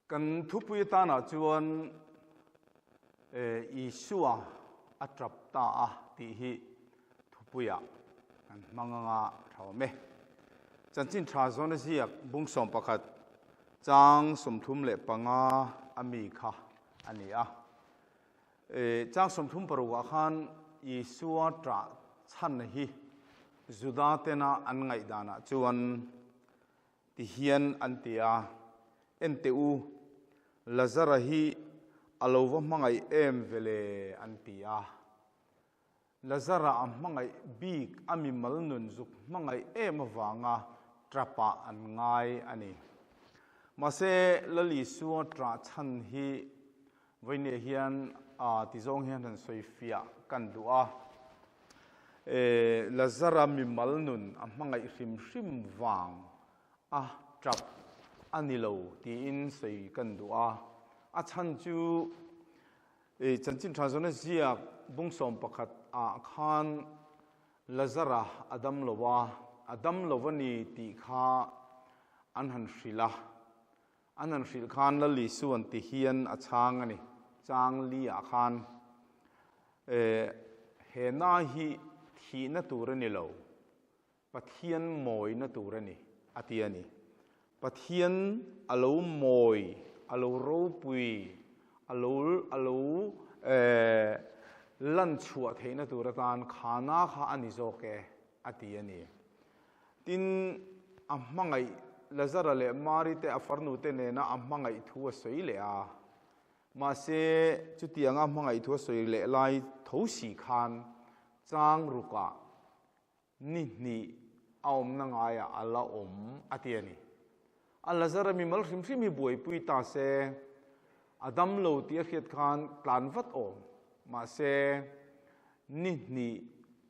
Kan thupui atanah chuan Isua a tap ta a tih hi thupuiah kan hmang anga tha awm e. Chanchin tha zawn a ziak bung 11 chang 35 a mi kha a ni a. Chang 36 ah khan Isua tah chhan hi Juda tena an ngaihdanah chuan Ti hian an ti a, En teh u, Lazara hi a lo va hmangaih em ve le, an ti a. Lazara a hmangaih bik a mimal nun zuk hmangaih em avanga trapah an ngai a ni. Mahse, Lal Isua trah chhan hi Vawinia hian a ti zawng hian han sawi fiah kan duh a. E, Lazara mimal nun a hmangaih hrim hrim vang a tap a ni lo tiin sawi kan duh a. A chhan chu e, chanchin tha zawna ziak bung 11 ah khan Lazara a dam lo a, a dam lo a ni tih kha an han hrilh a. An han hrilh khan Lal Isuan ti hian a chhang a ni. Chang li ah khan, E, he na hi thihna tur a ni lo, Pathian mawina tur a ni, a ti a ni. Pathian a lo mawi, a lo ropui, a lo, a lo, e, lan chhuah theihna tur atan kha na kha a ni zawk e, a ti a ni. Tin, a hmangaih Lazara leh Mari te a farnu te nena a hmangaih thu a sawi leh a. Mahse, chutianga a hmangaih thu a sawi leh lai tho si khan chang rukah ni hnih a awmna ngaiah a la awm a ti a ni. A Lazara mimal hrim hrim hi buaipui ta se, a dam lo tih a hriat khan tlan vat awm. Mahse, ni hnih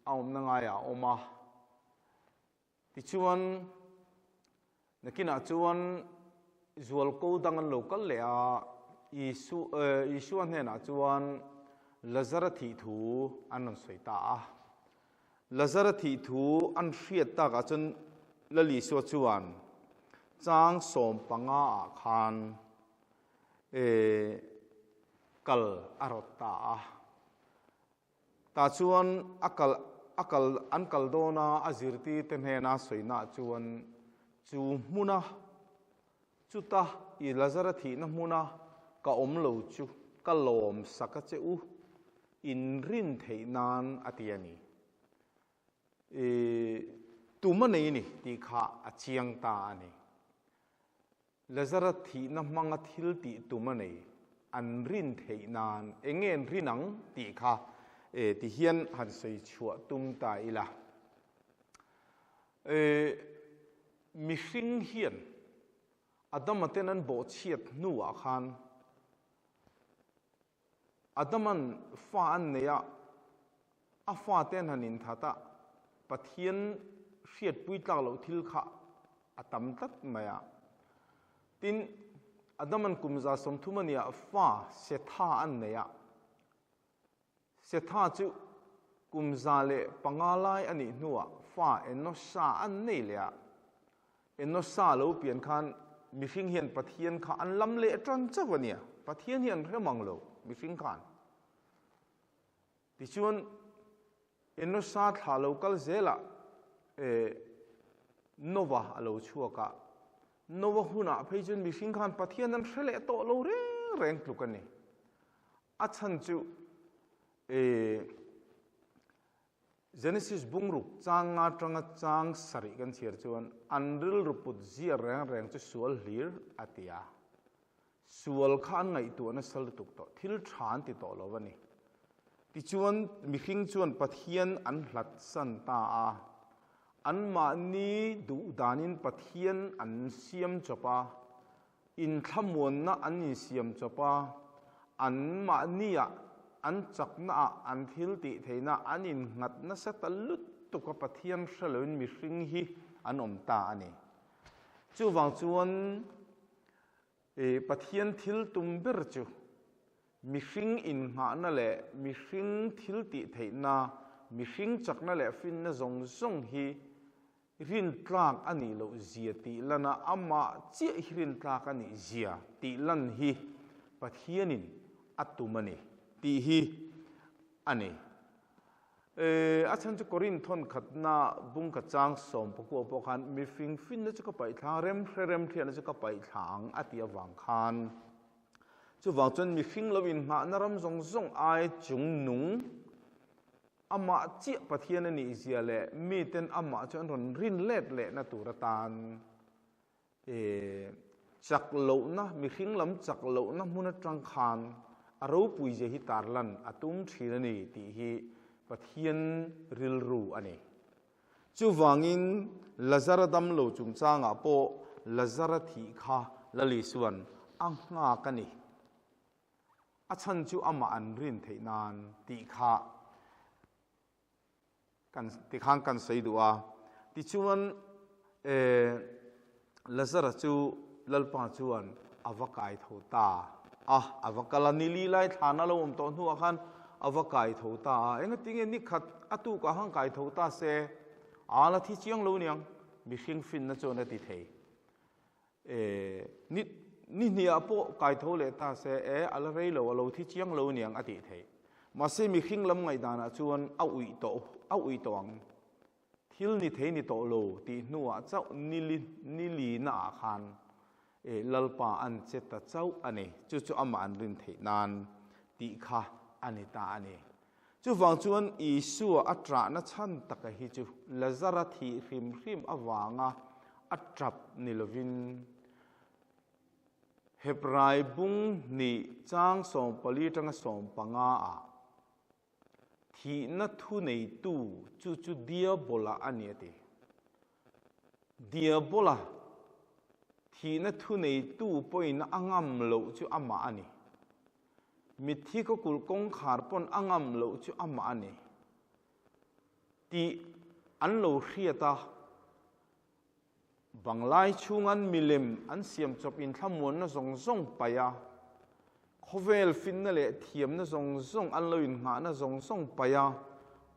a awmna ngaiah a awm a. Tichuan, nakinah chuan zualko dang an lo kal leh a, Isu, Isua hnenah chuan Lazara thih thu an rawn sawi ta a. Lazara thih thu an hriat takah chuan Lal Isua chuan chang 15 ah khan kal a rawt ta a. Tah chuan a kal a kal an kal dawn a, a zirtirte hnena sawinaah chuan chu hmuna chuta i Lazara thihna hmuna ka awm lo chu ka lawm sak a che u, in rin theih nan a ti a ni. I tum a nei ni tih kha a chiang ta a ni. Lazara thihna hmanga thil tih tum a nei, an rin theih nan eng nge an rin ang tih kha e ti hian han sawi chhuah tum ta ila. E, mihring hian Adama ten an bawhchhiat hnuah khan Adaman fa an nei a, a fate an han inthat a, Pathian hriatpui tlak loh thil kha a tam tlat mai a. Tin, Adaman kum 130 a nia fa Setha an nei a. Setha chu kum 105 lai a nih hnuah fa Enosa an nei leh a. Enosa lo pian khan mihring hian Pathian kha an lam leh tan chauh a nia. Pathian hi an hre mang lo mihring khan. Tichuan Enosa thla lo kal zelah Nova a lo chhuak a. Nova hunah phei chuan mihring khan Pathian an hre leh tawh lo reng reng tluk a ni. A chhan chu Genesis bungruk chang nga atanga chang sarih kan chhiar chuan an rilru put zia reng reng chu sual hlir a ti a. Sual kha an ngaihtuah nasa lutuk tawh, thil tha an ti tawh lo a ni. Tichuan mihring chuan Pathian an hlat san ta a, anmahni duh danin Pathian an siam chawp a, Inthlamuanna an insiam chawp a, anmahniah an chaknaah an thil tih theihna an innghat nasa ta lutuk a, Pathian hre loin mihring hi an awm ta a ni. Chuvang chuan Pathian thil tum ber chu mihring innghahna leh mihring thil tih theihna, mihring chakna leh finna zawng zawng hi rintlak a nih loh zia tih lan a, amah chiah hi rintlak a nih zia tih lan hi Pathianin a tum a ni tih hi a ni. A chhan chu Korinth thawnkhatna bung ka chang sawm pakua pawh khan mi fingfinna chu ka paih thlang, remhre remhriatna chu ka paih thla ang a tih avang khan chuvang chuan mihring lo inngahna ram zawng zawng ai chung nung amah chiah Pathian a nih zia leh miten amah chu an rawn rin let lehna tur atan Chak lohna, mihring lam chak lohna hmun atang khan a ropui zia hi tarlan a tum thin a ni tih hi Pathian rilru a ni. Chuvangin Lazara damlo chungchangah pawh Lazara thih kha Lal Isuan a nghak a ni. A chhan chu amah an rin theih nan tih kha Kan tikhan kan sawi duh a. Tichuan Lazara chu Lalpa chuan a va kai tho ta a, a va kal a, ni li lai thlan a lo awm tawh hnuah khan a va kai tho ta a, engatinge ni khat a tukah khan kai tho ta se, a la thi chiang lo niang, mihring finna chuan a ti thei. Ni ni hniah pawh kai tho leh ta se, e, a la rei lo, a lo thi chiang lo niang a tih theih. Mahse mihring lam ngaihdanah chuan a uih tawh, a uih tawh ang. Thil ni thei ni tawh lo tih hnuah chauh ni li, ni li naah khan e, Lalpa an che ta chauh a ni. Chu chu amah an rin theih nan tih kha a ni ta a ni. Chuvang chuan Isua a ṭahna chhan taka hi chu Lazara thih hrim hrim avanga a ṭap ni lovin, Hebrai bung hnih chang 14 aṭanga 15 ah thihna thu neitu chu chu Diabola a ni a ti. Diabola thihna thu neitu pawhin a ngam loh chu amah a ni. Mitthi ka kulh kawngkhar pawn a ngam loh chu amah a ni tih an lo hriat a, banglai chhungan milem an siam chawp inthlamuanna zawng zawng paih a, khawvel finna leh thiamna zawng zawng an lo innghahna zawng zawng paih a,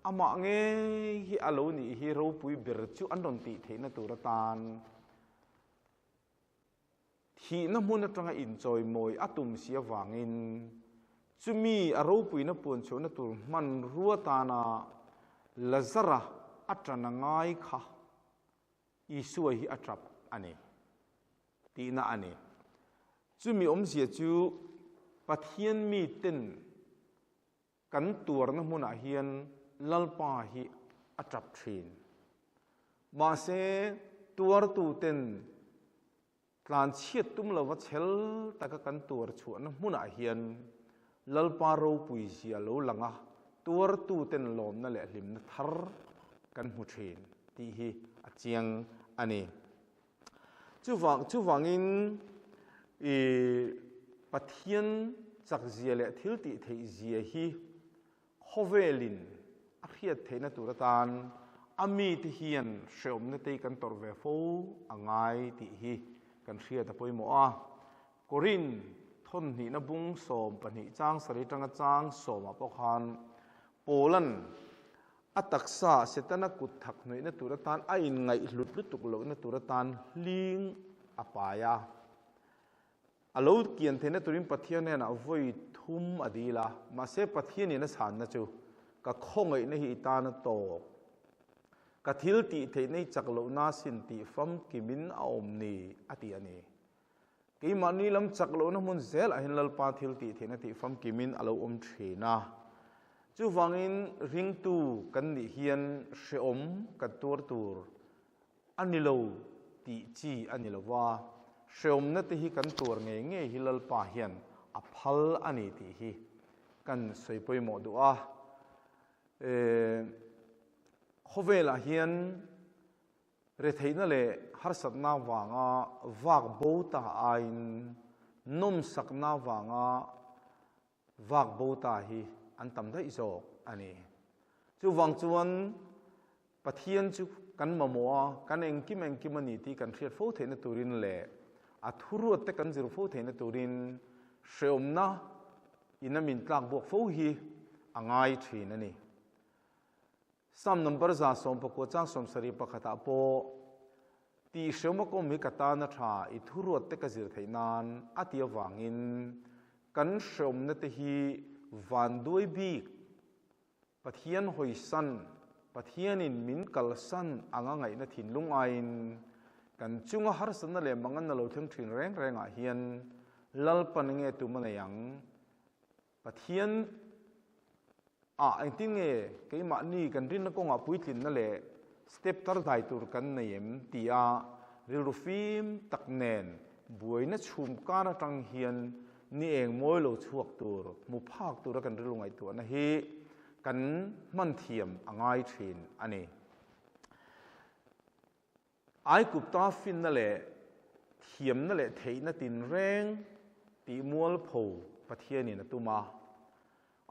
amah ngei hi a lo nih hi ropui ber chu an rawn tih theihna tur atan. Thihna hmun atanga inchawimawi a tum si avangin chumi a ropuina puanchhuahna tur hmanrua tana Lazara a tan a ngai kha Isua hi a tap a ni tihna a ni. Chumi awmzia chu Pathian miten Kan tuarna hmunah hian Lalpa hi a tap thin. Mahse, tuartuten tlanchhiat tum lova chhel taka kan tuar chhuahna hmunah hian Lalpa ropui zia lo lang a, tuartuten lawmna leh hlimna thar kan hmu thin tih hi a chiang a ni. Chuvang chuvangin i Pathian chakzia leh thil tih theih zia hi khawvelin a hriat theihna tur atan a mite hian hreawmna te kan tawrh ve fo a ngai tih hi kan hriat a pawimawh a. Korinth thawnhnihna bung 12 chang sarih atanga chang sawmah pawh khan Paula'n A taksa Setana kut thak hnuihna tur atan a inngaihhlut lutuk lohna tur atan hling a pai a. A lo kian theihna turin Pathian hnenah vawi thum a dil a, mahse Pathianin a chhanna chu, Ka khawngaihna hi i tan a tawk. Ka thil tih theihna i chak lohna sin tih famkimin a awm ni, a ti a ni. Keimahni lam chak lohna hmun zelah hian Lalpa thil tih theihna tih famkimin a lo awm thin a. Chuvangin ringtu kan nih hian hrehawm kan tuar tur a ni lo tih chi a ni lo va, hrehawmna te hi kan tuar ngei ngei hi Lalpa hian a phal a ni tih hi kan sawi pawimawh duh a. Khawvelah hian Retheihna leh harsatna vanga vak bo ta aiin nawmsakna vanga vak bo ta hi an tam daih zawk a ni. Chuvang chuan Pathian chu kan mamawh a, kan engkim engkim a ni tih kan hriat fo theihna turin leh a thuruat te kan zir fo theihna turin hreawmna in a min tlak buak fo hi a ngai thin a ni. Psalm number 119 chang 71 ah pawh tih hreawm a kawm hi ka tan a tha i thuruat te ka zir theih nan a ti avangin kan hreawmna te hi vanduai bik Pathian hawisan, Pathianin min kalsan anga ngaihna thinlung aiin kan chunga harsatna leh manganna lo thleng thin reng rengah hian Lalpan nge tum a nei ang? Pathian ah engtin nge keimahni kan rinna kawngah puitlinna leh step tar dai tur kan nei em tia rilru fim tak nen buaina chhum kar atang hian ni eng mawi lo chhuak tur hmu phak tura kan rilru ngaihtuahna hi kan hman thiam a ngai thin a ni. Aigupta finna leh thiamna leh theihna tinreng tih mualpho Pathianin a tum a.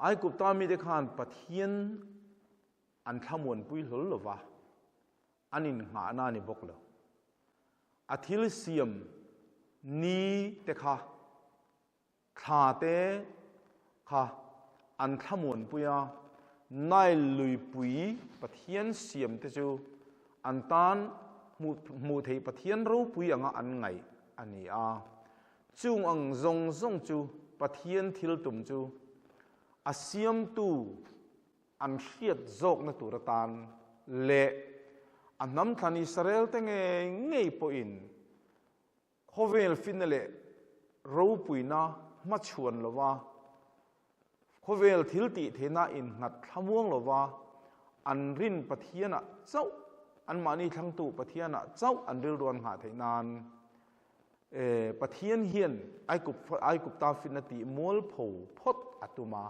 Aigupta mite khan Pathian an thlamuanpui hlawl lo va, an innghahna a ni bawk lo. A thil siam ni te kha, thla te kha an thlamuanpui a, Nile luipui Pathian siam te chu an tan hmuh theih Pathian ropui anga an ngaih a ni a. Chung ang zawng zawng chu Pathian thil tum chu a siamtu an hriat zawkna tur atan leh a hnam thlan Israel te ngei ngei pawhin khawvel finna leh ropuina hmachhuan lova khawvel thil tih theihna innghat thlamuang lova an rin Pathianah chauh anmahni thlangtu Pathianah chauh an rilru an nghah theih nan Pathian hian Aigupta finna tih mualpho phawt a tum a.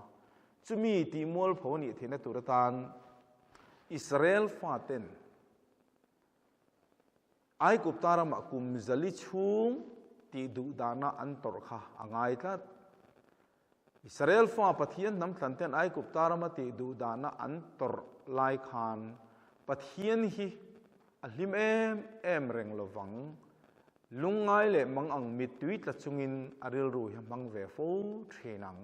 Chumi tih mualpho a nih theihna tur atan Israel faten Aigupta ramah kum zali chhung tih duh dahna an tawrh kha a ngai tlat. Israel fa Pathian hnam thlanten Aigupta rama tih duh dahna an tawrh lai khan Pathian hi a hlim em em reng lovang. Lungngai leh mang ang mittui tla chungin a rilru hi a hmang ve fo thin ang.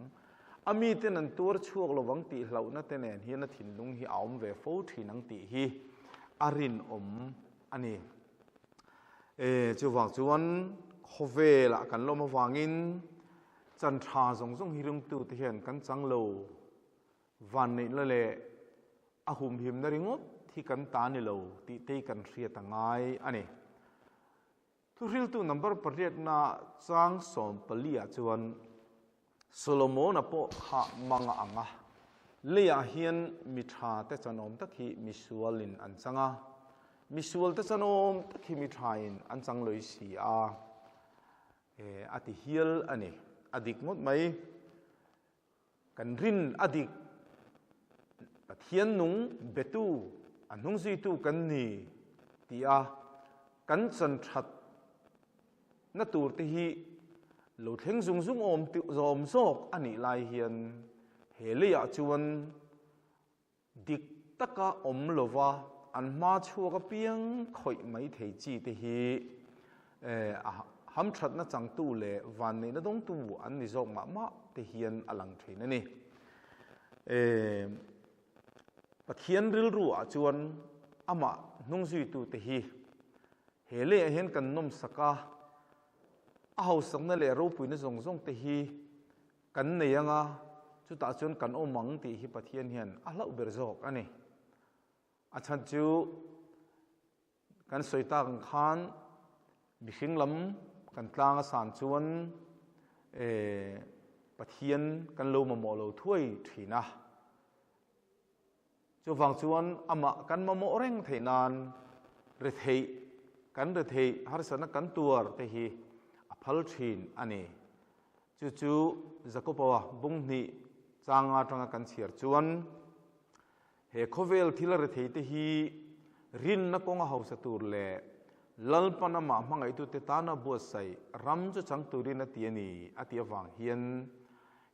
A miten an tuar chhuak lovang tih hlauhna te nen hian a thinlung hi a awm ve fo thin ang tih hi a rinawm a ni. E, chuvang chuan khawvelah kan lawm avangin chan tha zawng zawng hi ringtute hian kan chang lo. Vanneihna leh a humhimna ringawt hi kan ta ni lo tih te hi kan hriat a ngai a ni. Thuhriltu number pariatna chang 14 ah chuan Solomona pawh kha mang a ang a, leiah hian mi tha te chanawm tak hi misualin an chang a, misual te chanawm tak hi mi thain an chang lawih si a, a ti hial a ni. A dik ngawt mai. Kan rin a dik, Pathian nung betu, a hnungzuitu kan ni ti a kan chan that na tur te hi lo thleng zung zung awm awm zawk a nih lai hian he leiah chuan dik taka awm lova an hma chhuak apiang khawih mai thei chi te hi a hamthatna changtu leh vanneihna dawngtu an ni zawk mah mah te hian a lang thin a ni. Pathian rilru ah chuan amah hnungzuitu te hi he leiah hian kan nawmsak a, a hausakna leh ropuina zawng zawng te hi Kan nei anga, chutah chuan kan awm ang tih hi Pathian hian a hlauh ber zawk a ni. A chhan chu kan sawi tak ang khan mihring lam kan tlang a san chuan Pathian kan lo mamawh lo thuai thin a. Chuvang chuan amah kan mamawh reng theih nan retheih kan retheih harsatna kan tuar te hi a phal thin a ni. Chu chu Jakoba bung hnih changa atanga kan chhiar chuan he khawvel thil rethei te hi rinna kawnga hausa tur leh Lalpan amah hmangaihtute tana buatsaih ram chu chang turin a ti a ni a tih avang hian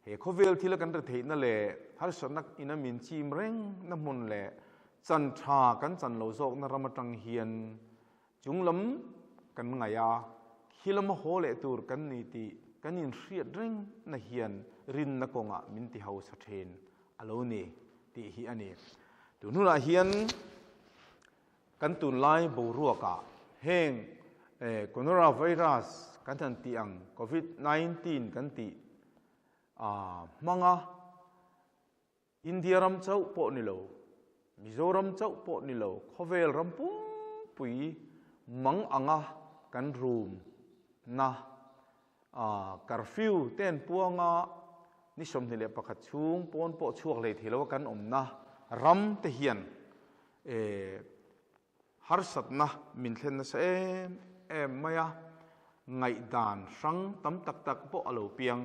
He khawvel thila kan retheihna leh harsatna ina min chim reng na hmun leh chan tha kan chan lo zawkna ram atang hian chunglam kan ngaih a. Khi lama haw leh tur kan ni tih kan inhriat reng na hian rinna kawngah min ti hausa thin a lo ni tih hi a ni. Tun hunah hian kan tunlai boruakah heng coronavirus kan han tih ang covid 19 kan tih hmanga India ram chauh pawh ni lo, Mizoram chauh pawh ni lo, khawvel ram pumpui mang anga kan rum na curfew te an puang a, ni 21 chhung pawn pawh chhuak hlei thei lo a kan awmna ram te hian harsatna min thlen nasa em em mai a, ngaihdan hrang tam tak tak pawh a lo piang.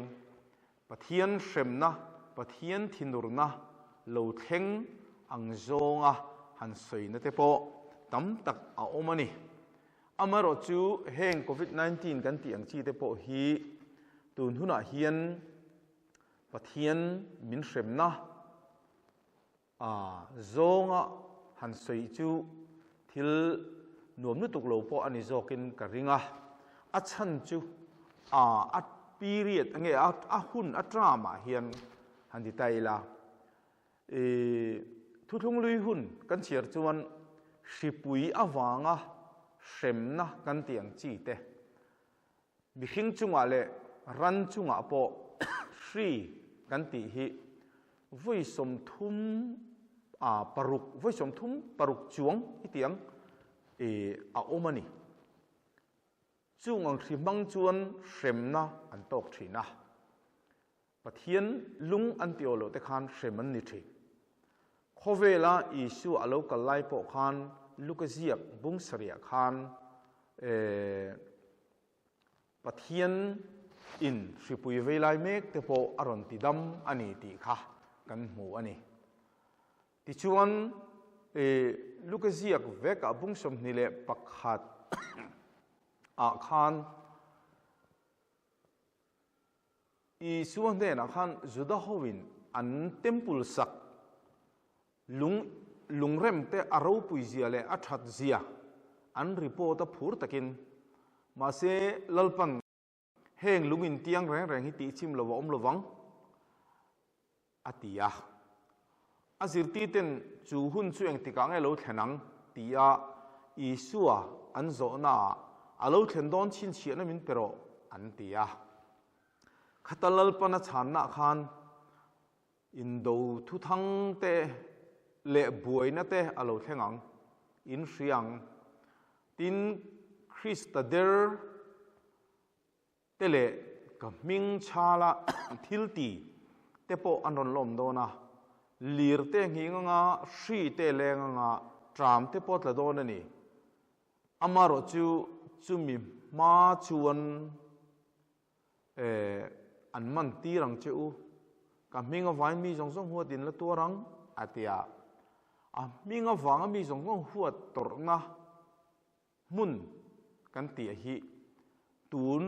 Pathian hremna, Pathian thinurna lo thleng ang zawnga han sawina te pawh tam tak a awm a ni. Amaherawh chu heng Covid 19 kan tih ang chi te pawh hi tun hunah hian Pathian min hremna a zawnga han sawi chu thil nuam lutuk lo pawh a ni zawkin ka ring a. A chhan chu a a period nge a a hun a term ah hian han ti ta ila i thuthlung lui hun kan chhiar chuan hripui avanga hremna kan tih ang chi te Mihring chungah leh ran chungah pawh hri kan tih hi vawi 30 a paruk, vawi 36 chuang i tih ang i a awm a ni. Chung ang hri hmang chuan hremna an tawk thin a. Pathian lung an ti aw loh te khan hrem an ni thin. Khawvela Isua a lo kal lai pawh khan Luka ziak bung sarih khan Pathian in hripui vei lai mek te pawh a rawn ti dam a ni tih kha kan hmu a ni. Tichuan Luka ziak vekah bung 21 ah khan Isua hnenah khan Juda hoin an temple sak lung lungrem te a ropui zia leh a that zia an report a phur takin mahse Lalpan heng lung intiang reng reng hi tihchim lo a awm lovang a ti a. A zirtirten chu hun chu engtikah nge lo thlen ang tia Isua an zawhnaah a lo thlen dawn chhinchhiahna min pe rawh an ti a. Khata Lalpan a chhannaah khan indo thuthang te leh buaina te a lo thleng ang, in hria ang. Tin, Krista der te leh ka hming chhala thil ti te pawh an rawn lawm dawn a, lir te nghing anga hri te leng anga tram te pawh tla dawn a ni. Amaherawh chu chumi hma chuan eh an man tir ang che u, ka hming avain mi zawng zawng huat in la tuar ang a ti a, a hming avanga mi zawng zawng huat tawrhna Hmun kan tih hi tun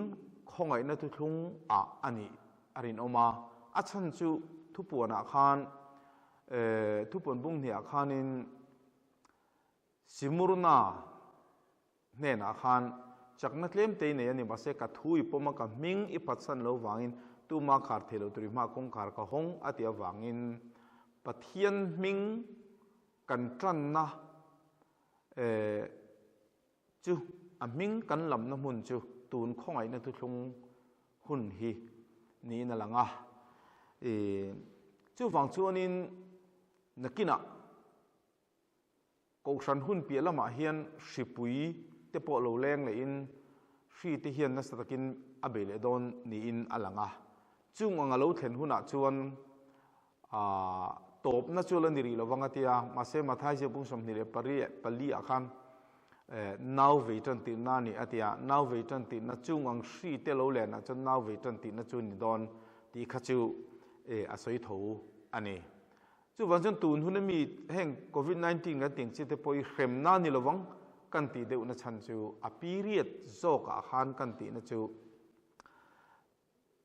khawngaihna thuthlung ah a nih a rinawm a, a chhan chu thupuanah khan thupuan bung hniah khanin Simurna hnenah khan chakna tlem te i nei a ni, mahse ka thu i pawm a, ka hming i phatsan lo vangin tuma khar thei lo tur i hmaah kawngkhar ka hawng a tih avangin Pathian hming kan tanna Eh, chu a hming kan lamna hmun chu tun khawngaihna thuthlung hun hi niin a lang a. Eh, chuvang chuanin nakinah Kohhran hun piah lamah hian hripui te pawh lo leng lehin hri te hian nasa takin a bei leh dawn niin a lang a. Chung ang a lo thlen hunah chuan Aaa, tawpna chu la ni rih lovang a tia, mahse Mathai ziak bung 24 ah khan nau vei tan tihna a ni a tia, nau vei tan tihna chung ang hri te lo lenah chuan nau vei tan tihna chu ni dawn tih kha chu a sawi tho a ni. Chuvang chuan tun hun ami heng Covid 19 kan tih ang chi te pawh hi hremna ni lovang kan tih deuhna chhan chu a period zawkah khan kan tihna chu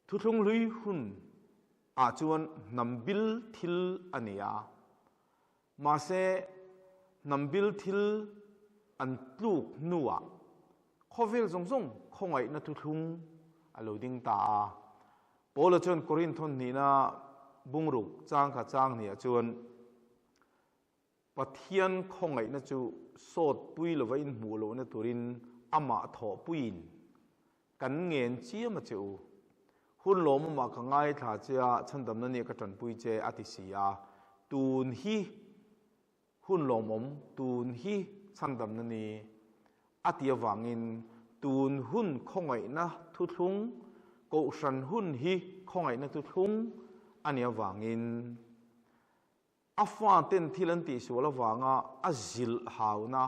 Thuthlung hlui hun ah chuan hnam bil thil a ni a, mahse hnam bil thil an tluk hnuah Khawvel zawng zawng khawngaihna thuthlung a lo ding ta a. Paula chuan Korinth thawn hnihna bungruk chang kha chang hniah chuan Pathian khawngaihna chu sawt pui lova inhmuh lohna turin amah thawhpuiin kan ngen chiam a che u. Hun lawmawmah ka ngaithla che a, chhandamna nia ka tanpui che a ti si a. Tun hi Hun lawmawm tun hi chhandamna ni a ti avangin tun hun khawngaihna thuthlung, kohhran hun hi khawngaihna thuthlung a nih avangin a faten thil an tihsual avanga a zilh hauna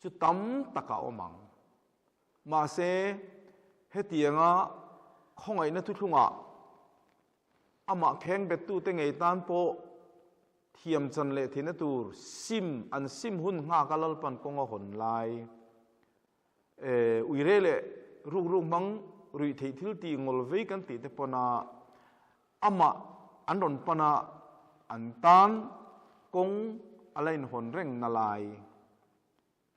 chu tam tak a awm ang. Mahse, hetianga khawngaihna thuthlungah Amah kheng bettute ngei tan pawh thiam chan leh thihna tur sim an sim hun nghak a Lalpan kawng a hawn lai. E, uire leh rukruk hmang ruih theih thil tih ngawl vei kan tih te pawn a amah an rawn pan a an tan kawng a la inhawn reng na lai.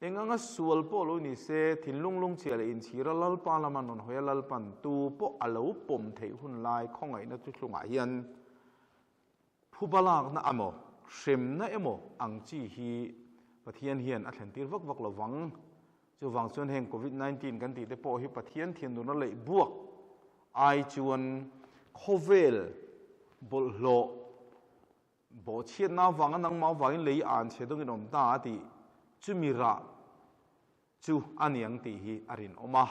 Eng anga sual pawh lo ni se, thinlung lungchhia leh inchhira Lalpa lama nawn hawia Lalpan tu pawh a lo pawm theih hun lai khawngaihna thuthlungah hian phuba lakna emaw, hremna emaw ang chi hi Pathian hian a thlentir vak vak lo vang. Chuvang chuan heng Covid 19 kan tih te pawh hi Pathian thianuna leih buak ai chuan khawvel bawlhhlawh Bawhchhiatna avanga nangmah avangin lei an chhe dawngin awm ta a tih chumi rah chu a niang tih hi a rinawm a.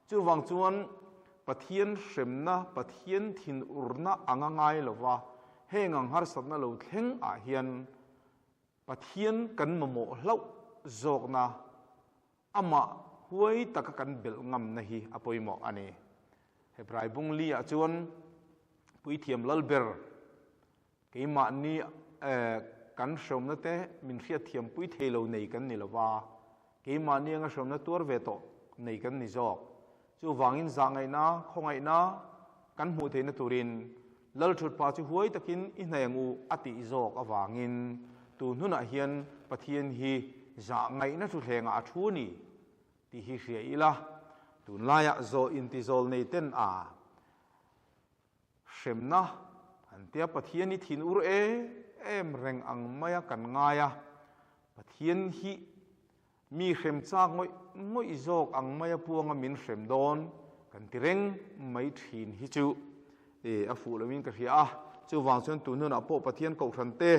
Chuvang chuan Pathian hremna, Pathian thinurna anga ngai lova heng ang harsatna lo thleng ah hian Pathian kan mamawh hlauh zawkna amah huai taka kan belh ngamna hi a pawimawh a ni. Hebrai bung li ah chuan Puithiam Lalber keimahni kan hreawmna te min hriatthiam pui thei lo nei kan ni lova, keimahni anga hreawmna tuar ve tawh nei kan ni zawk. Chuvangin zahngaihna, khawngaihna kan hmuh theihna turin Lalthutpa chu huai takin i hnaih ang u a tih zawk avangin tun hunah hian Pathian hi zahngaihna thutthlengah a thu a ni tih hi hria ila, tunlaiah zawh intizawl nei ten a hremna an tia Pathian hi thin ur em em reng ang maia kan ngai a, Pathian hi Mi hrem chak ngawih ngawih zawk ang maia puanga min hrem dawn kan ti reng mai thin hi chu e a fuh loin ka hria a. Chuvang chuan tun hunah pawh Pathian kohhran te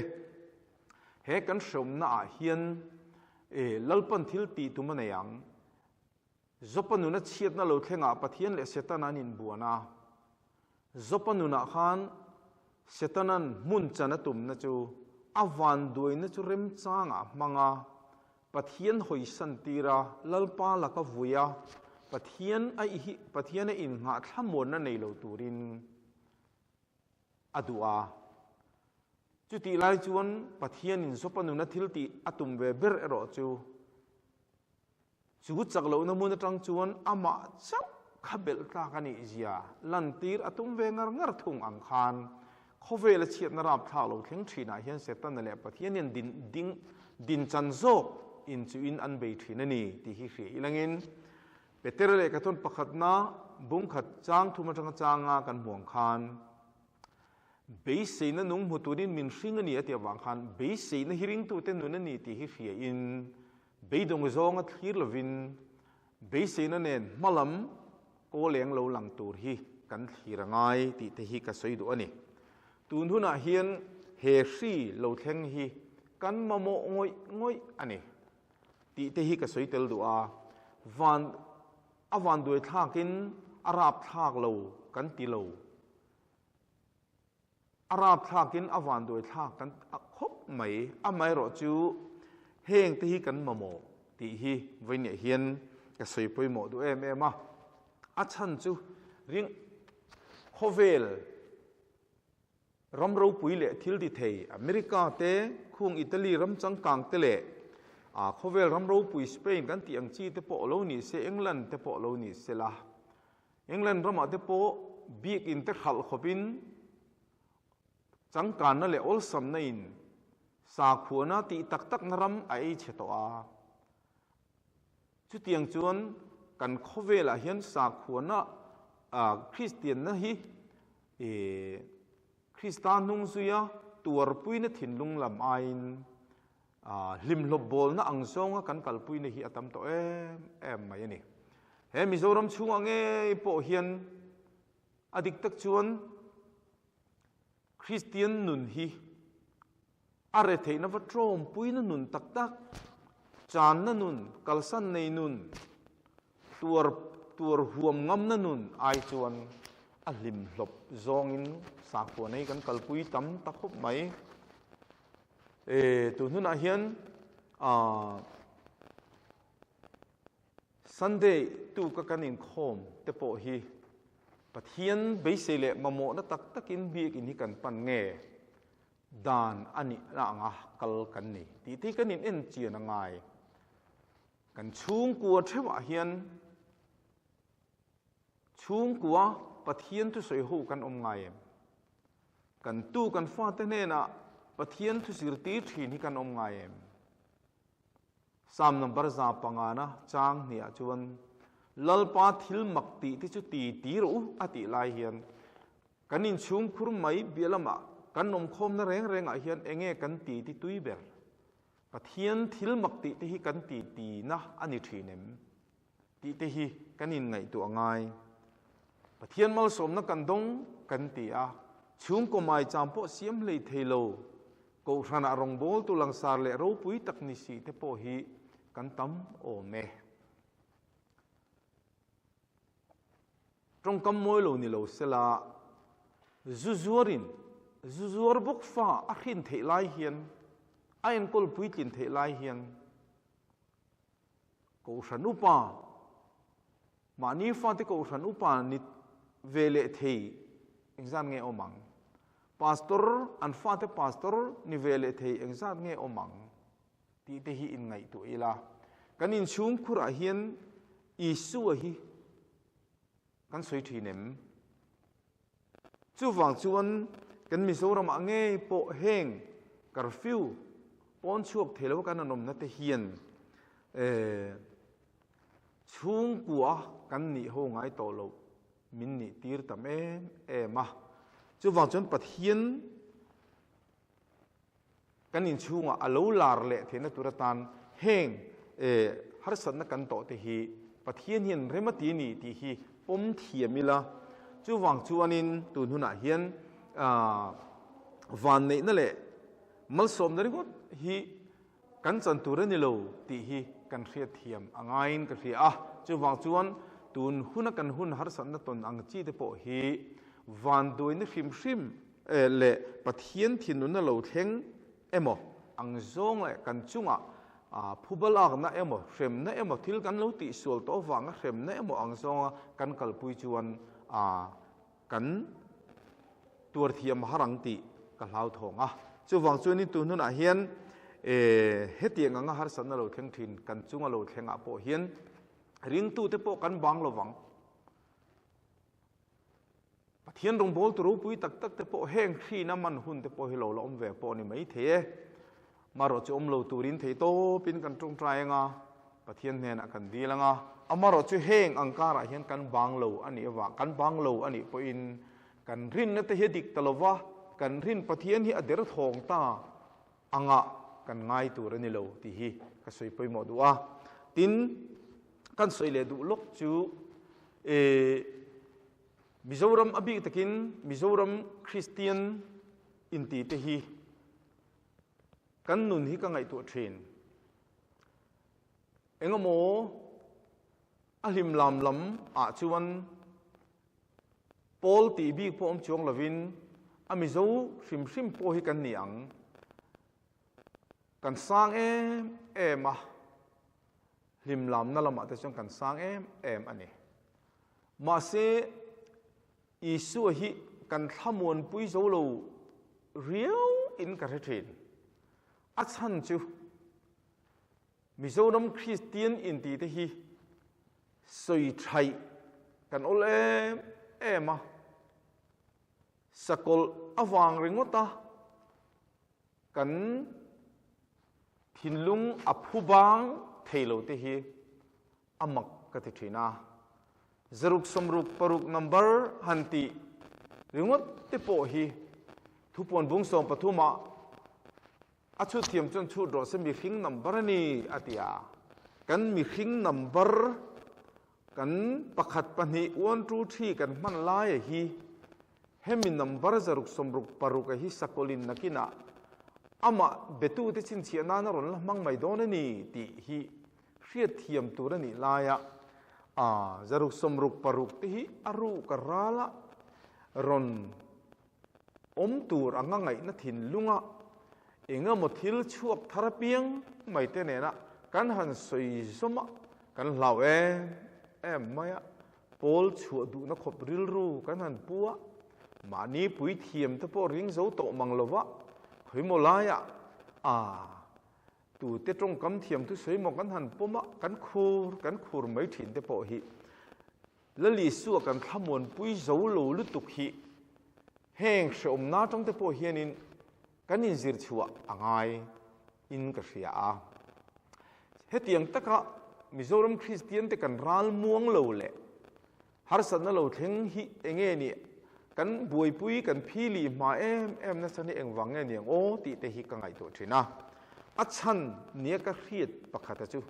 he kan hreawmna ah hian e Lalpan thil tih tum a nei ang. Zopa nuna chhiatna lo thlengah Pathian leh Setana an inbuan a. Zopa nunah khan Setanan hmun chan a tumna chu a vanduaina chu remchangah hmang a, Pathian hawisan tir a, Lalpa laka vui a, Pathian a i Pathian a innghah thlamuanna nei lo turin a duh a. Chutih lai chuan Pathianin Zopa nuna thil tih a tum ve ber erawh chu Chu chak lohna hmun atang chuan amah chauh kha belh tlak a nih zia lantir a tum ve ngar ngar thung ang khan khawvela chhiatna rapthlak lo thleng thinah hian Setana leh Pathian hian din ding din chan zawk in chu in an bei thin a ni tih hi hria ilangin Petera lehkha thawn pakhatna bungkhat chang thum atanga changa kan hmu ang khan Beiseina nung hmu turin min hring a ni a tih avang khan beiseina hi ringtute nun a ni tih hi hriain beidawng zawnga thlir lovin beiseina nen hmalam kawl eng lo lang tur hi kan thlir a ngai tih te hi ka sawi duh a ni. Tun hunah hian he hri lo thleng hi kan mamawh ngawih ngawih a ni tih te hi ka sawi tel duh a. Van a vanduai thlakin a rapthlak lo kan ti lo. A rapthlakin a vanduai thlak kan khawp mai. Amaherawh chu heng te hi kan mamawh tih hi vawiinah hian ka sawi pawimawh duh em em a. A chhan chu ring khawvel ram ropui leh thil ti thei America te, khung Italy ram changkang te leh khawvel ram ropui Spain kan tih ang chi te pawh lo ni se, England te pawh lo ni se la. England ramah te pawh biakinn te hralh khawpin changkanna leh awlsamna in sakhuana tih tak takna ram a ei chhe tawh a. Chutiang chuan kan khawvelah hian sakhuana Kristianna hi Krista hnung zuia tuarpuina thinlung lam aiin hlimhlawp bawlna ang zawnga kan kalpuina hi a tam tawh em em mai a ni. He Mizoram chhungah ngei pawh hian a dik tak chuan Kristian nun hi a retheihna va tawmpuina nun tak tak, channa nun, kalsan nei nun, tuar tuar huam ngamna nun ai chuan a hlimhlawp zawngin sakhua nei kan kalpui tam ta khawp mai. E, tun hunah hian ah Sunday tuka kan inkhawm te pawh hi Pathian beisei leh mamawhna tak takin biakinn hi kan pan nge dan a nih na anga kal kan ni tih te hi kan in en chian a ngai. Kan chhungkua theuhah hian chhungkua Pathian thusawi ho kan awm ngai em? Kan tu kan fate hnenah Pathian thu zirtir thin hi kan awm ngai em? Psalm number 105 na chang hniah chuan Lalpa thil mak tih te chu ti ti rawh u a tih lai hian kan inchhungkhur mai bia lamah kan awmkhawmna reng rengah hian enge kan ti ti tui ber? Pathian thil mak tih te hi kan ti ti na a ni thin em? Tih te hi kan inngaihtuah ngai. Pathian malsawmna kan dawng kan ti a, chhungkaw maicham pawh siam hlei thei lo, Kohhranah rawngbawltu langsar leh ropui tak ni si te pawh hi kan tam awm e. Tawngkam mawi lo ni lo sela, zu zuarin zu zuar bawk fa a hrin theih lai hian, a enkawl puitlin theih lai hian, Kohhran upa, mahni fate Kohhran upa ni ve leh thei engzat nge awm ang? Pastor, an fate pastor ni ve leh thei engzat nge awm ang? Tih te hi inngaihtuah ila. Kan inchhungkhurah hian Isua hi kan sawi thin em? Chuvang chuan kan Mizoramah ngei pawh heng curfew pawn chhuak thei lo kan an awmna te hian chhungkua kan nih ho ngai tawh loh min nih tir tam em em a. Chuvang chuan Pathian kan inchhungah a lo lar leh theihna tur atan heng harsatna kan tawh te hi Pathian hian rem a ti a ni tih hi pawm thiam ila. Chuvang chuanin tun hunah hian vanneihna leh malsawmna ringawt hi kan chan tur a ni lo tih hi kan hriatthiam a ngaiin ka hria a. Chuvang chuan tun huna kan hun harsatna tawn ang chi te pawh hi vanduaina hrim hrim leh Pathian thinunna lo thleng emaw ang zawng leh kan chungah phuba lakna emaw hremna emaw thil kan lo tihsual tawh avanga hremna emaw ang zawnga kan kalpui chuan kan tuar thiam har ang tih ka hlauthawng a. Chuvang chuanin tun hunah hian hetiang anga harsatna lo thleng thin kan chunga lo thlengah pawh hian ringtute pawh kan bang lovang. Pathian rawngbawltu ropui tak tak te pawh heng hrina man hun te pawh hi lo la awm ve pawh a ni mai thei e. Marawh chu awm lo turin thei tawpin kan tawngtai anga, Pathian hnenah kan dil anga, amarawh chu heng ang karah hian kan bang lo a nih avang, kan bang lo a nih pawhin kan rinna te hi a dik ta lova, kan rin Pathian hi a derthawng ta anga kan ngai tur a ni lo tih hi ka sawi pawimawh duh a. Tin, kan sawi leh duh lawk chu eh Mizoram a bik takin Mizoram Kristian inti te hi kan nun hi ka ngaihtuah thin. Engemaw a hlim lam lam ah chuan pawl tih bik pawh awm chuang lovin a Mizo hrim hrim pawh hi kan ni ang. Kan sang em em a, hlim lamna lamah te chuan kan sang em em a ni. Mahse, Isua hi kan thlamuanpui zo lo riau in ka hre thin. A chhan chu Mizoram Kristian inti te hi sawi thaih kan awl em em a, sakawlh avang ringawt a kan thinlung a phu bang thei lo te hi a mak. ka ti thin a. 666 number han tih ringawt te pawh hi thupuan bung 13 ah a chhut thiam chuan chhut rawh se mihring number a ni a ti a. Kan mihring number kan pakhat pahnih one two three kan hman laia hi hemi number 666 a hi sakawlin nakinah amah betute chhinchhiah nana rawn la hmang mai dawn a ni tih hi hriat thiam tur a nih laia a 666 te hi a ruk a rala rawn awm tur anga ngaihna thinlunga engemaw thil chhuak thar apiang mai te nena kan han sawi zawm a, kan hlau em em mai a, pawl chhuah duhna khawp rilru kan han pu a, mahni pui thiam te pawh ring zo tawh mang lova khawimaw laiah a Tute tawngkam thiam thu sawi maw kan han pawm a, kan khur kan khur mai thin te pawh hi Lal Isua kan thlamuanpui zo lo lutuk hi heng hreawmna atang te pawh hianin kan inzir chhuah a ngai in ka hria a. Hetiang taka Mizoram Kristian te kan ral muang lo leh Harsatna lo thleng hi enge nih kan buaipui kan phili hma em em nasa hi engvang nge niang aw tih te hi ka ngaihtuah thin a. A chhan nia ka hriat pakhata chu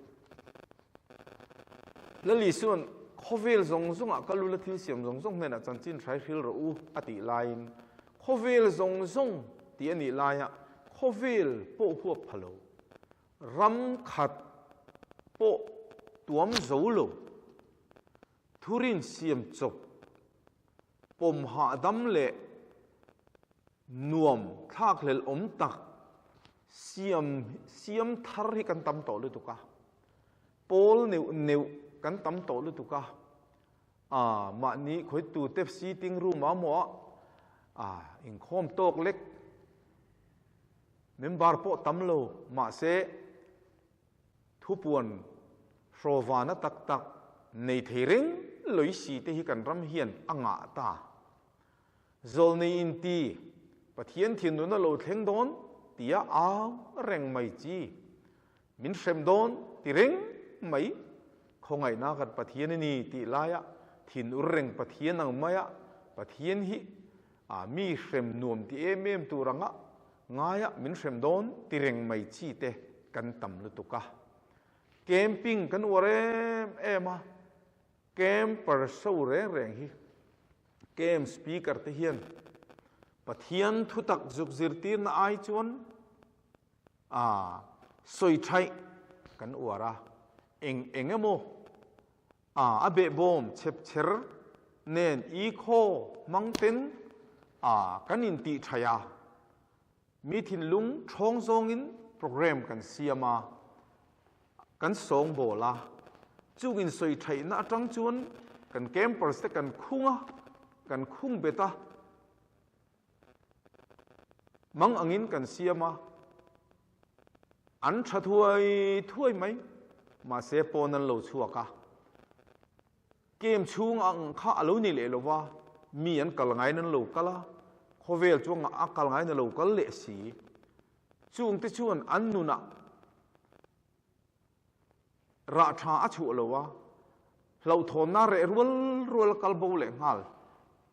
Lal Isua'n khawvel zawng zawngah ka lula thil siam zawng zawng hnenah chanchin hrai hril rawh u a tih laiin khawvel zawng zawng tih a nih laia khawvel pawh huap pha lo ram khat pawh tuam zo lo Thurin siam chawp, pawm hahdam leh nuam thlakhlelh awm tak siam siam thar hi kan tam tawh lutuk a, pawl neuh neuh kan tam tawh lutuk a, aa mahni khawitu te sitting room ah maw ah inkhawm tawk lek member pawh tam lo mahse Thupuan hrawvana tak tak nei thei reng loi si te hi kan ram hian a ngah ta. Zawlnei inti Pathian thinlun a lo thleng dawn tia au reng mai chi, min hrem dawn ti reng mai, khawngaihna kan Pathian a ni tih laia thinur reng Pathian ang maia Pathian hi a mi hrem nuam ti em em tur anga Ngaia min hrem dawn ti reng mai chi te kan tam lutuk a. Camping kan uar em em a, camper show reng reng hi camp speaker te hian Pathian thutak zuk zirtirna ai chuan a sawi thaih kan uar a, eng eng emaw A a behbawm chhepchher nen i khaw hmang ten a kan intih thaih a, mi thinlung thawng zawngin program kan siam a, kan sawngbawl a, chung insawi thaihna atang chuan kan campers te kan khung a, kan khung bet a, mang angin kan siam a, an tha thuai thuai mai, mahse pawn an lo chhuak a, kem chhung ang kha a lo ni leh lo va, mi an kal ngaiin an lo kal a, khawvel chuang a kal ngaiin a lo kal leh si, chungte chuan an nunah Rah tha a chhuah lo a, hlauhthawnna reh rual rual a kal bo leh nghal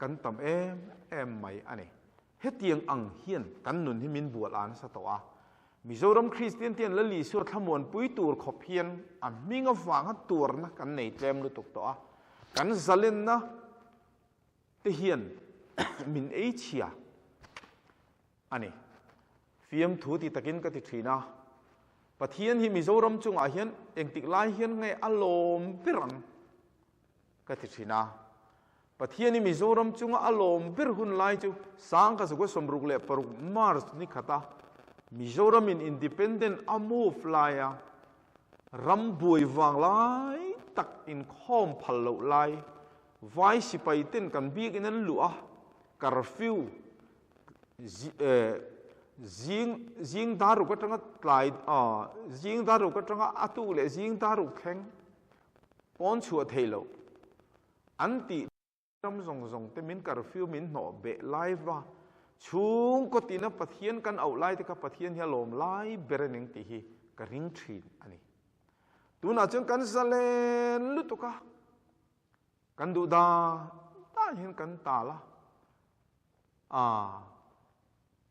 kan tam em em mai a ni. Hetiang ang hian kan nun hi min bual a nasa tawh a, Mizoram Kristian te hian Lal Isua thlamuanpui tur khawp hian a hming avanga tuarna kan nei tlem lutuk tawh a, kan zalenna te hian min ei chhia a ni. Fiamthu ti takin ka ti thin a, Pathian hi Mizoram chungah hian engtik lai hian nge a lawm ber ang ka ti thin a. Pathian hi Mizoram chunga a lawm ber hun lai chu 1966 March ni khata Mizoramin independent a move laia ram buai vang lai tak inkhawm phal loh lai vai sipai ten kan biakin an luh a, curfew Zing zing dar ruk atanga tlai zing dar ruk atanga a tuk leh zing dar ruk thleng pawn chhuah thei loh an tih ram zawng zawng te min curfew min hnawh beh lai va chhungkaw tina Pathian kan auh lai te kha Pathian hi a lawm lai ber a ning tih hi ka ring thin a ni. Tunah chuan kan zalen lutuk a, kan duh dan dan hian kan tal a. Aa,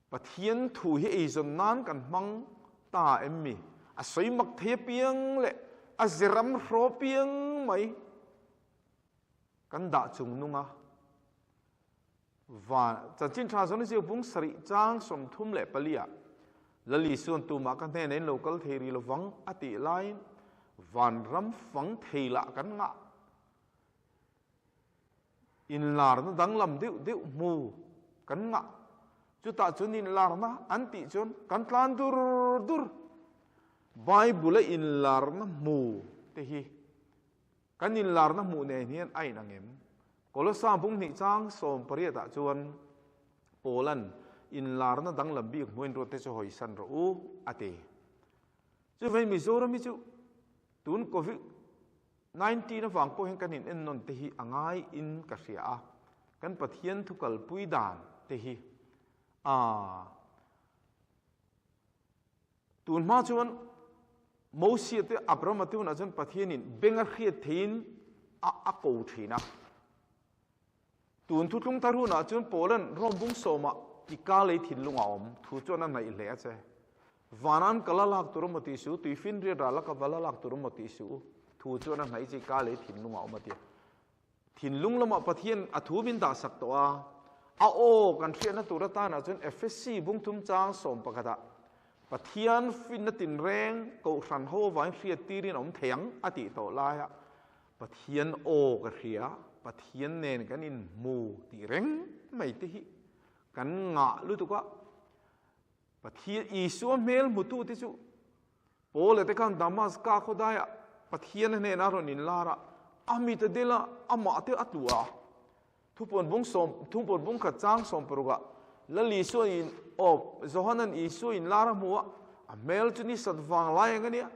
Pathian thu hi eizawn nan kan hmang ta em mi? A sawi mak thei apiang leh a zeram hraw piang mai kan dah chung nung a. Van, Chanchin Tha zawn ziak bung sarih chang 34 ah Lal Isuan tumah ka hnenah in lo kal thei rih lovang a tih laiin vanram fang thei lah kan ngah. Inlarna danglam deuh deuh hmu kan ngah. Chutah chuan inlarna an tih chuan kan tlan dur dur. Bible-a inlarna hmu te hi Kan inlarna hmuh nen hian a inang em? Kolosa bung hnih chang 18 ah chuan Paula'n inlarna danglam bik hmuin ruatte chu hawisan rawh u a ti. Chuvei Mizoram hi chu tun Covid 19 avang pawh hian kan in ennawn te hi a ngai in ka hria a, kan Pathian thu kalpui dan te hi a Tun hma chuan Mosia te Abrahama te hunah chuan Pathianin beng a hriat theihin a a ko thin a. Tun thutlung thar hunah chuan Paula'n Rom bung sawmah i ka lei thinlung a awm thu chuan a hnaih hle a che. Vanan ka la lak tur a maw tih suh, tuifinriat ral a ka va la lak tur a maw tih suh thu chuan a hnaih che i ka lei thinlung a awm a ti a. Thinlung lamah Pathian a thu min dahsak tawh a, a aw kan hriatna tur atanah chuan Efesi bungthum chang 11 ah Pathian finna tinreng kohhran ho avangin hriat tirin a awm thei ang a tih tawh laia Pathian aw ka hria, Pathian nen kan inhmu tih reng mai te hi kan ngah lutuk a. Pathian Isua hmel hmutute chu Paula te khan Damaska khawdaiah Pathian a hnenah a rawn inlar a, a mit a del a, amah te a tlu a. Thupuan bung sawm, Thupuan bung khat chang 16 ah Lal Isua in, aw, Johanan Isua inlar a hmu a, a hmel chu ni sat vang lai ang a nia.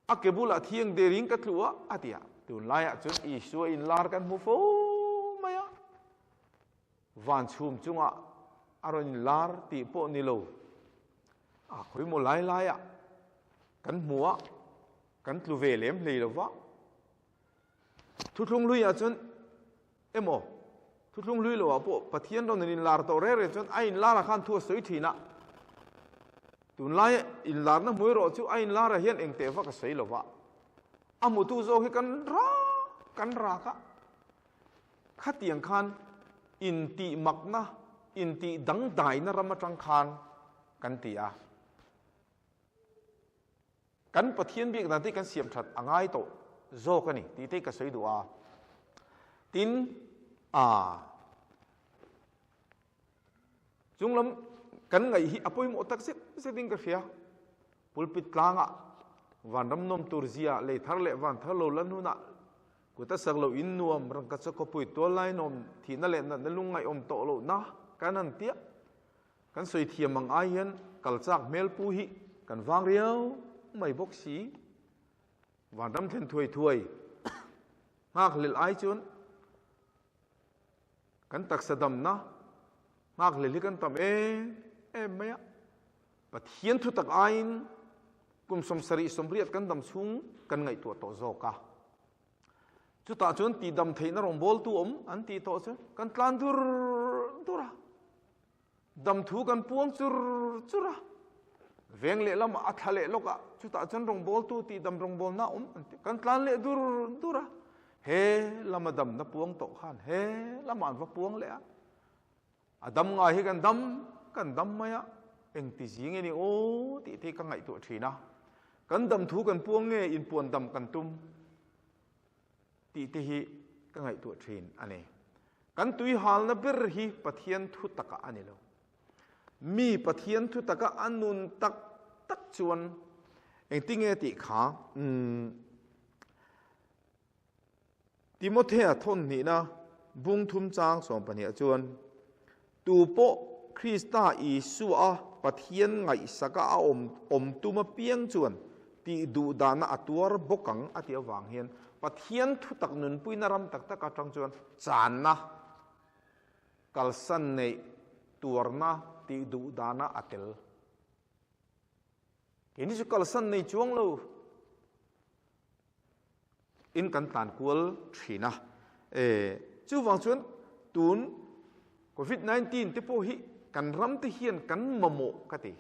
A ke bulah thiang derin ka tlu a, a ti a. Tunlaiah chuan Isua inlar kan hmu fo mai a. Van chhum chungah a rawn inlar tih pawh ni lo. A khawimaw lai laiah kan hmu a, kan tlu ve lem hlei lo va. Thuthlung hluiah chuan emaw, thuthlung hlui loah pawh Pathian rawn inlar tawh reng reng chuan a inlarah khan thu a sawi thin a. Tunlaia inlarna hmui erawh chu a inlarah hian engteh vak a sawi lo va. A hmutu zawk hi kan rak kan rak a. Khatiang khan intihmakna, intihdangdaina ram atang khan kan ti a. Kan Pathian biak dan te kan siam that a ngai tawh zawk a ni tih te ka sawi duh a. Tin, a chunglam kan ngaih hi a pawimawh tak zet zetin ka hria. Pulpit tlangah vanram nawm tur zia lei thar leh van thar lo lan hunah Kut a sak loh in nuam, rangkachak khawpui tual lai nawm, thihna leh natna lungngaih awm tawh lohna kan han tia. Kan sawi thiam ang ai hian kal chak hmel pu hi kan vang riau mai bawk si. Vanram thlen thuai thuai nghak hlelh ai chuan kan taksa damna nghak hlelh hi kan tam em em mai a. Pathian thutak aiin kum 70 80 kan dam chhung kan ngaihtuah tawh zawk a. Chutah chuan tihdam theihna rawngbawltu awm an tih tawh chu kan tlan dur dur a. Dam thu kan puang chur chur a. Veng leh lamah a thla leh lawk a, chutah chuan rawngbawltu tihdam rawngbawlna awm an tih kan tlan leh dur dur a. He lama damna puang tawh khan he lamah an va puang leh a. A dam ngai hi kan dam kan dam mai a, engti zing nge ni aw tih te hi ka ngaihtuah thin a. Kan dam thu kan puang nge inpuan dam kan tum tih te hi ka ngaihtuah thin a ni. Kan tui halna ber hi Pathian thu takah a ni lo. Mi Pathian thu taka a nun tak tak chuan engti nge tih kha umm Timothea thawn hnihna bung thum chang 12 ah chuan, Tu pawh Krista Isua Pathian ngaihsaka a awm awm tum apiang chuan tih duh dahna a tuar bawk ang a tih avang hian Pathian thutak nunpuina ram tak tak atang chuan channa, kalsan neih, tuarna, tih duh dahna a tel. Keini chu kalsan nei chuang lo. in kan tlan kual thin a. E chuvang chuan tun Covid 19 te pawh hi kan ram te hian kan mamawh ka ti.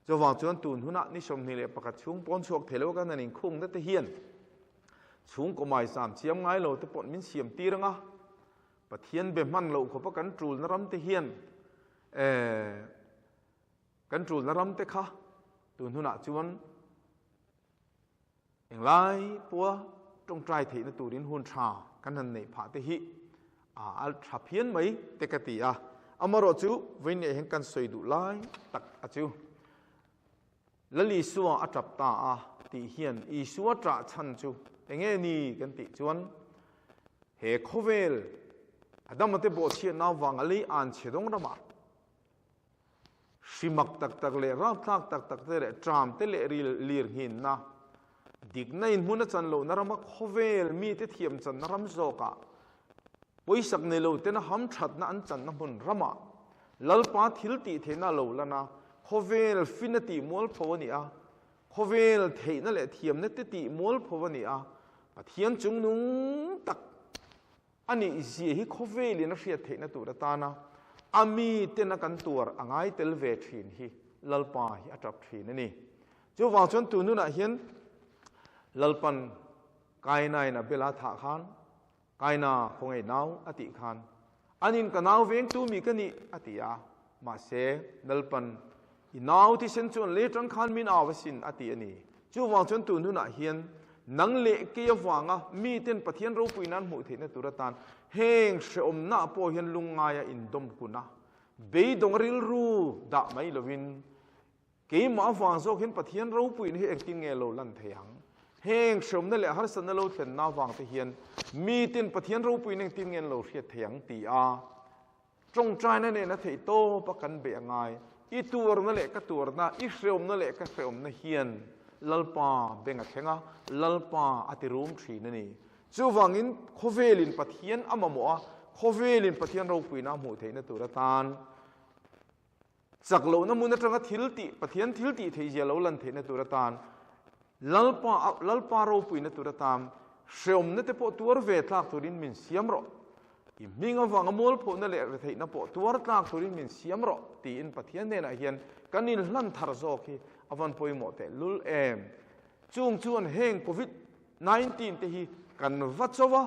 Chuvang chuan tun hunah ni 21 chhung pawn chhuak thei lo kan han inkhung na te hian chhungkaw mai sam chiam ngai lo te pawh min siam tir anga Pathian be hman loh khawpa kan tulna ram te hian kan tulna ram te kha tun hunah chuan Englai pawha tawngtai theihna turin hun tha kan han neih phah te hi a tha phian mai te ka ti a. Amaherawh chu vawiin hian kan sawi duh lai tak a chu. Lal Isua a tap ta a tih hian Isua ṭah chhan chu enge ni kan tih chuan he khawvel Adama te bawhchhiatna avanga lei an chhe dawng ramah Hri mak tak tak leh rapthlak tak tak te leh ṭam te leh ril lir nghinna, dikna inhmun a chan lohna rama khawvel mite thiam channa ram zawkah pawisak nei lo tena hamṭhatna an channa hmun ramah Lalpa thil tih theihna a lo lan a, khawvel fina tih mualpho a ni a, khawvel theihna leh thiamna te tih mualpho a ni a, Pathian chungnung tak A nih zia hi khawvelin a hriat theihna tur atana a mitena kan tuar a ngai tel ve thin hi Lalpa hi a tap thin a ni. Chuvang chuan tun hunah hian Lalpan Kainain a bela thah khan Kaina khawngaih nau a tih khan anin ka nau vengtu mi ka nih a ti a, mahse Lalpan I nau thisen chuan lei atang khan min au asin a ti a ni. Chuvang chuan tun hunah hian nang leh kei avanga miten Pathian ropui nan hmuh theihna tur atan heng hrehawmna pawh hian lungngaia indawm hun a, beidawng rilru dah mai lovin keimah avang zawk hian Pathian ropuina hi engtin nge lo lan thei ang? Heng hrehawmna leh harsatna lo thlenna avang te hian miten Pathian ropuina engtin nge an lo hriat thei ang ti a Tawngtaina nen a theih tawp a kan beih a ngai. I tuarna leh ka tuarna, i hreawmna leh ka hreawmna hian Lalpa beng a thleng a, Lalpa a ti rum thin a ni. Chuvangin khawvelin Pathian a mamawh a, khawvelin Pathian ropuina a hmuh theihna tur atan chak lohna hmun atanga thil tih, Pathian thil tih theihzia lo lan theihna tur atan Lalpa, Lalpa ropuina tur atan hreawmna te pawh tuar ve tlak turin min siam rawh. I hming avanga mualphohna leh retheihna pawh tuar tlak turin min siam rawh tiin Pathian hnenah hian kan inhlan thar zawk hi a van pawimawh teh lul em. Chung chuan heng Covid 19 te hi kan va cho a,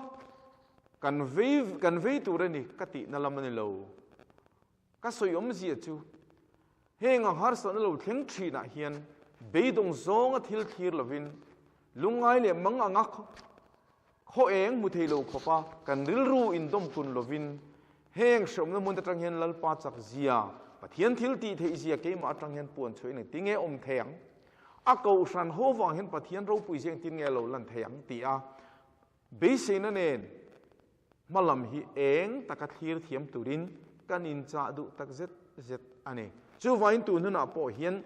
kan vei kan vei tur a ni ka tihna lam a ni lo. Ka sawi awmzia chu heng ang harsatna lo thleng thinah hian beidawng zawnga thil thlir lovin lungngai leh mang anga Khaw eng hmu thei lo khawpa kan rilru indawmkun lovin heng hreawmna hmun atang hian Lalpa chak zia, Pathian thil tih theih zia keimah atang hian puan chhuah in engtin nge awm thei ang? A kohhran ho vang hian Pathian ropui zia engtin nge lo lan thei ang? ti a beiseina nen hmalam hi eng taka thlir thiam turin kan inchah duh tak zet zet a ni. Chuvangin tun hunah pawh hian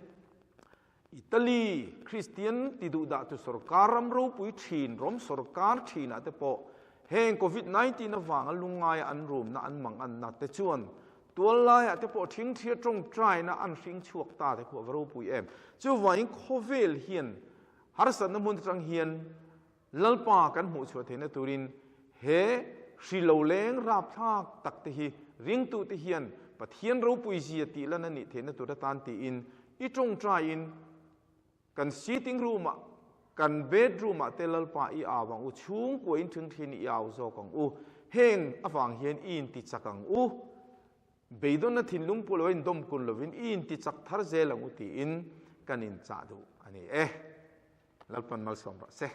Italy Kristian ti duh dah tu sorkar ram ropui thin, ram sorkar thinah te pawh heng Covid 19 avanga lungngaia an rumna an mang anna te chuan tual laiah te pawh thingthia tawngtaina an hring chhuak ta te khu a va ropui em. Chuvangin khawvel hian harsatna hmun atang hian Lalpa kan hmuh chhuah theihna turin he hri lo leng rapthlak tak te hi ringtute hian Pathian ropui zia tih lan a nih theihna tur atan tiin i tawngtaiin kan sitting room ah kan bedroom ah te Lalpa i au ang u, chhungkua in thingthin i au zawk ang u, heng avang hian i inti chak ang u, beidawnna thinlung pu lo a indawmkun lovin i inti chak thar zel ang u tiin kan inchah duh a ni e. Lalpan malsawm rawh se.